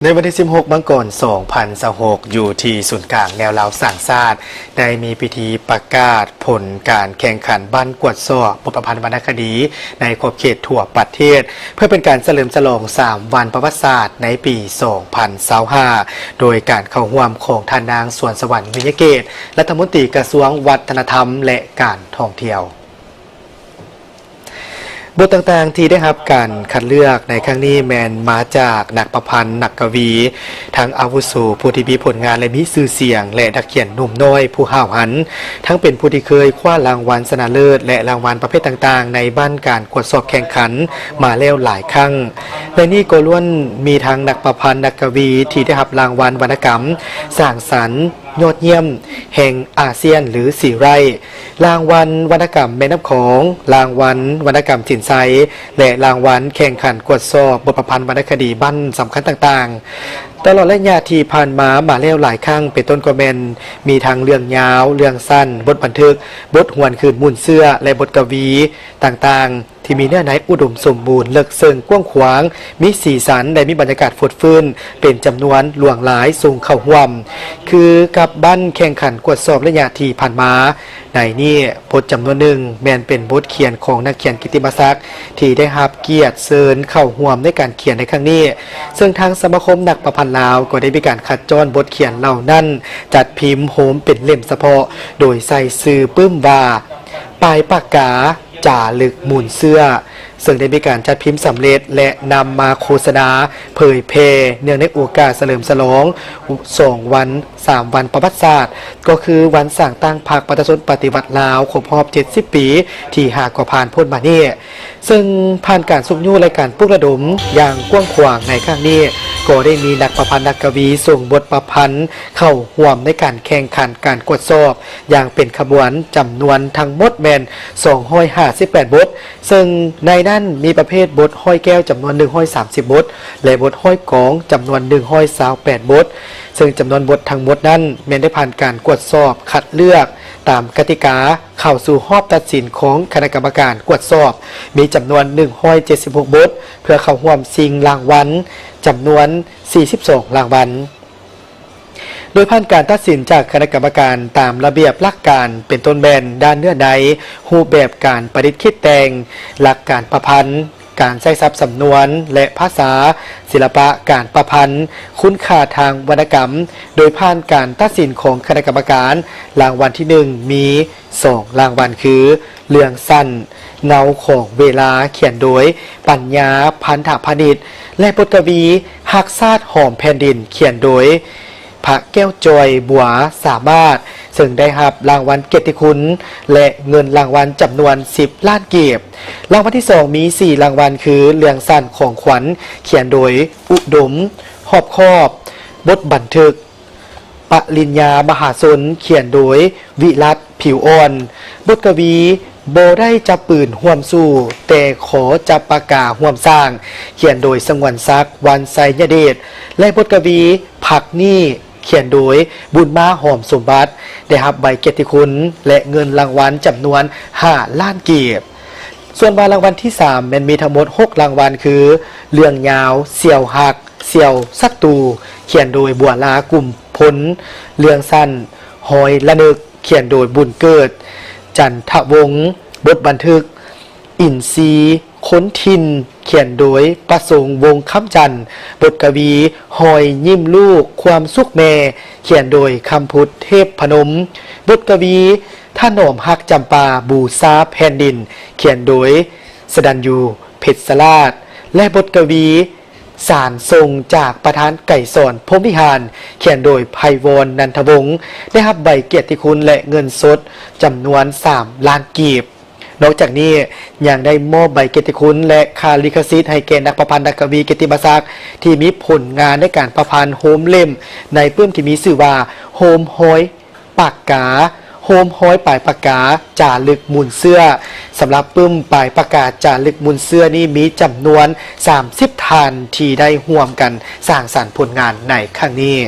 ໃນວັນທີສິບຫົກ ມັງກອນ ສອງພັນຊາວຫົກ ຢູ່ທີ່ສູນກາງແນວລາວສ້າງຊາດ ໄດ້ມີພິທີປະກາດຜົນການແຂ່ງຂັນບັ້ນກວດສອບບົດປະພັນວັນນະຄະດີ ໃນຂອບເຂດທົ່ວປະເທດ ເພື່ອເປັນການສະເຫຼີມສະຫຼອງສາມວັນປະຫວັດສາດໃນປີສອງພັນຊາວຫ້າ ໂດຍການເຂົ້າຮ່ວມຂອງທ່ານນາງ ສວນສະຫວັນ ວິຍະເກດ ລັດຖະມົນຕີກະຊວງວັດທະນະທຳ ແລະ ການທ່ອງທ່ຽວ. ບົດຕ່າງໆທີ່ໄດ້ຮັບການຄັດເລືອກໃນຄັ້ງນີ້ແມ່ນມາຈາກນັກປະພັນ, ນັກກະວີ ທັງອາວຸໂສຜູ້ທີ່ມີຜົນງານ ແລະ ມີຊື່ສຽງ ແລະ ນັກຂຽນໜຸ່ມນ້ອຍຜູ້ຫ້າວຫັນ, ທັງເປັນຜູ້ທີ່ເຄີຍຄວ້າລາງວັນຊະນະເລີດ ແລະ ລາງວັນປະເພດຕ່າງໆ ໃນບັ້ນການກວດສອບແຂ່ງຂັນມາແລ້ວຫຼາຍຄັ້ງ. ໃນນີ້ກໍລ້ວນມີທັງນັກປະພັນ, ນັກກະວີທີ່ໄດ້ຮັບລາງວັນວັນນະກຳສ້າງສັນ ຍອດຢ້ຽມແຫ່ງອາຊຽນ ຫຼື ຊີໄຣ, ລາງວັນວັນນະກຳແມ່ນ້ຳຂອງ, ລາງວັນວັນນະກຳສິນໄຊ ແລະ ລາງວັນແຂ່ງຂັນກວດສອບບົດປະພັນວັນນະຄະດີບັ້ນສຳຄັນຕ່າງໆ. ຕະຫຼອດໄລຍະທີ່ຜ່ານມາ ມາແລ້ວຫຼາຍຄັ້ງ ເປັນຕົ້ນກໍແມ່ນມີທັງເລື່ອງຍາວ, ເລື່ອງສັ້ນ, ບົດບັນທຶກ, ບົດຫວນຄືນມູນເຊື້ອ ແລະ ບົດກະວີຕ່າງໆ ທີ່ມີເນື້ອໃນອຸດົມສົມບູນ, ເລິກເຊິ່ງກວ້າງຂວາງ, ມີສີສັນ ແລະ ມີບັນຍາກາດຟົດຟື້ນ ເປັນຈຳນວນຫຼວງຫຼາຍສົ່ງເຂົ້າຮ່ວມ. ຄືກັບບັ້ນແຂ່ງຂັນກວດສອບໄລຍະທີ່ຜ່ານມາ, ໃນນີ້ບົດຈຳນວນໜຶ່ງແມ່ນເປັນບົດຂຽນຂອງນັກຂຽນກິດຕິມະສັກ ທີ່ໄດ້ຮັບກຽດເຊີນເຂົ້າຮ່ວມໃນການຂຽນໃນຄັ້ງນີ້, ເຊິ່ງທາງສະມາຄົມນັກປະພັນລາວກໍໄດ້ມີການຄັດຈ້ອນບົດຂຽນເຫຼົ່ານັ້ນ ຈັດພິມໂຮມເປັນເຫຼັ້ມສະເພາະ ໂດຍໃສ່ຊື່ປຶ້ມວ່າ ປາຍປາກກາ ຈາລຶກມູນເຊື້ອ, ເຊິ່ງໄດ້ມີການຈັດພິມສຳເລັດ ແລະ ນຳມາໂຄສະນາເຜີຍແຜ່ ເນື່ອງໃນໂອກາດສະເຫຼີມສະຫຼອງສອງວັນ ສາມວັນປະຫວັດສາດ ກໍຄືວັນສ້າງຕັ້ງພັກປະຊາຊົນປະຕິວັດລາວ ຄົບຮອບເຈັດສິບປີ ທີ່ຫາກໍຜ່ານພົ້ນມານີ້. ເຊິ່ງຜ່ານການຊຸກຍູ້ ແລະ ການປຸກລະດົມຢ່າງກວ້າງຂວາງໃນຄັ້ງນີ້, ກໍໄດ້ມີນັກປະພັນນັກກະວີສົ່ງບົດປະພັນເຂົ້າຮ່ວມໃນການແຂ່ງຂັນການກວດສອບຢ່າງເປັນຂະບວນ ຈຳນວນທັງໝົດແມ່ນສອງຮ້ອຍຫ້າສິບແປດບົດ, ເຊິ່ງໃນນັ້ນມີປະເພດບົດຮ້ອຍແກ້ວຈຳນວນໜຶ່ງຮ້ອຍສາມສິບບົດ ແລະ ບົດຮ້ອຍກອງຈຳນວນໜຶ່ງຮ້ອຍຊາວແປດບົດ, ເຊິ່ງຈຳນວນບົດທັງໝົດນັ້ນແມ່ນໄດ້ຜ່ານການກວດສອບຄັດເລືອກຕາມກະຕິກາ ເຂົ້າສູ່ຮອບຕັດສິນຂອງຄະນະກຳມະການກວດສອບ ມີຈຳນວນໜຶ່ງຮ້ອຍເຈັດສິບຫົກບົດ ເພື່ອເຂົ້າຮ່ວມຊິງລາງວັນຈຳນວນສີ່ສິບສອງລາງວັນ. ໂດຍຜ່ານການຕັດສິນຈາກຄະນະກຳມະການຕາມລະບຽບຫຼັກການ ເປັນຕົ້ນແມ່ນດ້ານເນື້ອໃນ, ຮູບແບບການປະດິດຄິດແຕ່ງ, ຫຼັກການປະພັນ, ການໃຊ້ສັບສຳນວນ ແລະ ພາສາ, ສິລະປະການປະພັນ, ຄຸນຄ່າທາງວັນນະກຳ, ໂດຍຜ່ານການຕັດສິນຂອງຄະນະກຳມະການ, ລາງວັນທີໜຶ່ງມີ ສອງລາງວັນຄື ເລື່ອງສັ້ນ ເງົາຂອງເວລາ ຂຽນໂດຍ ປັນຍາ ພັນທະພານິດ ແລະ ບົດກະວີ ຮັກຊາດຫອມແຜ່ນດິນ ຂຽນໂດຍ ພະແກ້ວຈອຍ ບົວສາມາດ ເຊິ່ງໄດ້ຮັບລາງວັນກຽດຕິຄຸນ ແລະ ເງິນລາງວັນຈຳນວນສິບລ້ານກີບ. ລາງວັນທີສອງມີສີ່ລາງວັນຄື ເລື່ອງສັ້ນຂອງຂວັນ ຂຽນໂດຍ ອຸດົມ ຮອບຄອບ, ບົດບັນທຶກ ປະລິນຍາມະຫາຊົນ ຂຽນໂດຍ ວິລັດ ຜິວອ່ອນ, ບົດກະວີ ບໍ່ໄດ້ຈັບປືນຮ່ວມສູ້ ແຕ່ຂໍຈັບປາກກາຮ່ວມສ້າງ ຂຽນໂດຍ ສະຫງວນສັກ ວັນໄຊຍະເດດ ແລະ ບົດກະວີ ພັກນີ້ ຂຽນໂດຍ ບຸນມາ ຫອມສົມບັດ ໄດ້ຮັບໃບກຽດຕິຄຸນ ແລະ ເງິນລາງວັນຈຳນວນຫ້າລ້ານກີບ. ສ່ວນວ່າລາງວັນທີສາມແມ່ນມີທັງໝົດຫົກລາງວັນຄື ເລື່ອງຍາວ ສ່ຽວຮັກ ສ່ຽວສັດຕູ ຂຽນໂດຍ ບົວລາ ກຸມພົນ, ເລື່ອງສັ້ນ ຮອຍລະນຶກ ຂຽນໂດຍ ບຸນເກີດ ຈັນທະວົງ, ບົດບັນທຶກ ອິນຊີຄົນຖິ່ນ ຂຽນໂດຍ ປະສົງ ວົງຄຳຈັນ, ບົດກະວີ ຮອຍຍິ້ມລູກ ຄວາມສຸກແມ່ ຂຽນໂດຍ ຄຳພຸດ ເທບພະນົມ, ບົດກະວີ ຖະໜອມຮັກຈຳປາ ບູຊາແຜ່ນດິນ ຂຽນໂດຍ ສະດັນຢູ ເພັດຊະລາດ ແລະ ບົດກະວີ ສານສົ່ງຈາກປະທານໄກສອນ ພົມວິຫານ ຂຽນໂດຍ ໄພວອນ ນັນທະວົງ ໄດ້ຮັບໃບກຽດຕິຄຸນ ແລະ ເງິນສົດຈຳນວນສາມລ້ານກີບ. ນອກຈາກນີ້ ຍັງໄດ້ມອບໃບກຽດຕິຄຸນ ແລະ ຄ່າລິຂະສິດໃຫ້ແກ່ນັກປະພັນນັກກະວີກິດຕິມະສັກ ທີ່ມີຜົນງານໃນການປະພັນໂຮມເຫຼັ້ມ ໃນປຶ້ມທີ່ມີຊື່ວ່າ ໂຮມຮອຍ ປາກກາ ໂຮມຮອຍປາຍປາກກາ ຈາລຶກມູນເຊື້ອ. ສຳລັບປຶ້ມປາຍປາກກາຈາລຶກມູນເຊື້ອນີ້ ມີຈຳນວນສາມສິບທ່ານທີ່ໄດ້ຮ່ວມກັນສ້າງສັນຜົນງານໃນຄັ້ງນີ້.